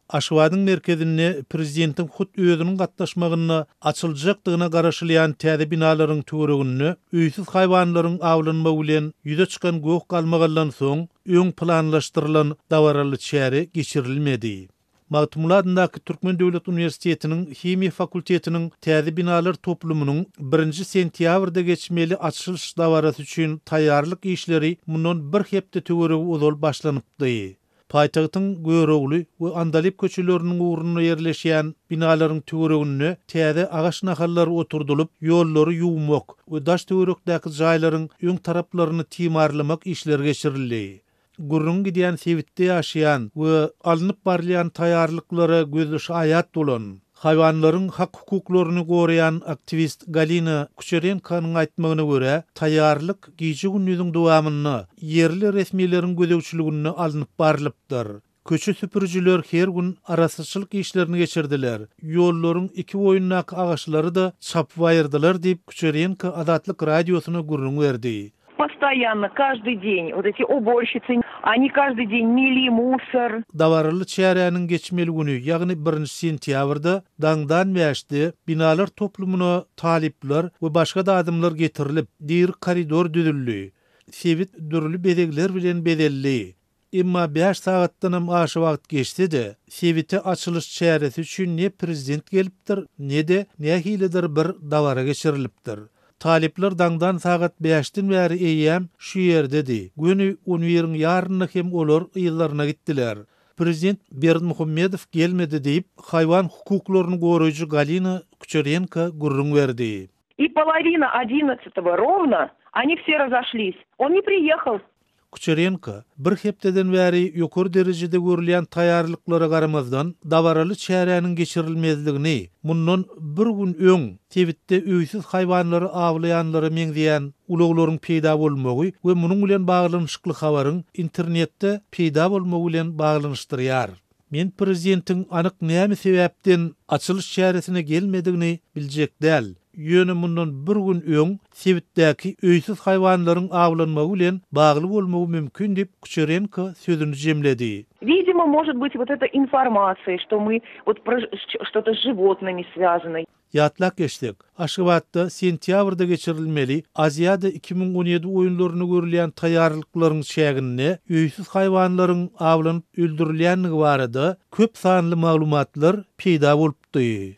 Aşgabadyň merkezinde prezidentiň hut özüniň gatnaşmagynda açyljakdygyna garaşylýan täze binalaryň töwereginde öýsüz haýwanlaryň awlanmagy bilen ýüze çykan goh-galmagaldan soň, öň planlaşdyrylan dabaraly çäre geçirilmedi. Magtymguly adyndaky Türkmen döwlet uniwersitetiniň himiýa fakultetiniň täze binalar toplumynyň birinji sentýabrda geçmeli açylyş dabarasy üçin taýýarlyk işleri mundan bir hepde töweregi ozal başlanypdy. Paýtagtyň Görogly we Andalyp köçeleriniň ugrunda ýerleşýän binalaryň töwereginde täze agaç nahallary oturdylyp, ýollary ýuwmak we daş-töwerekdäki jaýlaryň öň taraplaryny timarlamak işleri geçirildi. Gürrüňi gidýän sebitde ýaşaýan we alnyp barylýan taýýarlyklara gözli şaýat bolan, haýwanlaryň hak-hukuklaryny goraýan aktiwist Galina Kuçerenkonyň aýtmagyna görä, taýýarlyk gije-gündiziň dowamynda ýerli resmileriň gözegçiliginde alnyp barlypdyr. Köçe süpürijiler her gün arassaçylyk işlerini geçirdiler, ýollaryň iki boýundaky agaçlary-da çapyp aýyrdylar diýip, Kuçerenko Azatlyk Radiosyna gürrüň berdi. Postoýanno, každyý deň, wot eti uborşicy, oni každyý deň meli musor. Dabaraly çäräniň geçmeli güni, ýagny birinji sentýabrda daňdan bäşde binalar toplumyna talyplar we başga-da adamlar getirilip, diri koridor düzüldi. Sebit dürli bezegler bilen bezeldi. Emma bäş sagatdanam aşa wagt geçse-de, sebite açylyş çäresi üçin ne prezident gelipdir, ne-de nähilidir bir dabara geçirilipdir. Talyplar daňdan sagat bäşden bäri eýýäm şu ýerdedi. Göni on biriň ýarynda hem olar yzlaryna gitdiler. Prezident Berdimuhamedow gelmedi diýip, haýwan hukuklaryny goraýjy Galina Kuçerenko gürrüň berdi. I polowina odinadtsatogo rowno oni wse razoşlis. On ne priýehal. Kuçerenko, bir hepdeden bäri ýokary derejede görülýän taýýarlyklara garamazdan, dabaraly çäräniň geçirilmezligini, mundan bir gün öň sebitde öýsüz haýwanlary awlaýanlara meňzeýän ulaglaryň peýda bolmagy we munuň bilen baglanyşykly habaryň internetde peýda bolmagy bilen baglanyşdyrýar. Men prezidentiň anyk näme sebäpden açylyş çäresine gelmedigini biljek däl, ýöne mundan bir gün öň sebitdäki öýsüz haýwanlaryň awlanmagy bilen bagly bolmagy mümkin diýip, Kuçerenko sözüni jemledi. Widimo, может быть, вот эта информация, что мы вот про что-то с животными связано. Ýatlap geçsek, Aşgabatda sentýabrda geçirilmeli Aziada 2017 oýunlaryna görülýän taýýarlyklaryň çäginde öýsüz haýwanlaryň awlanyp öldürilýändigi barada köp sanly maglumatlar peýda bolupdy.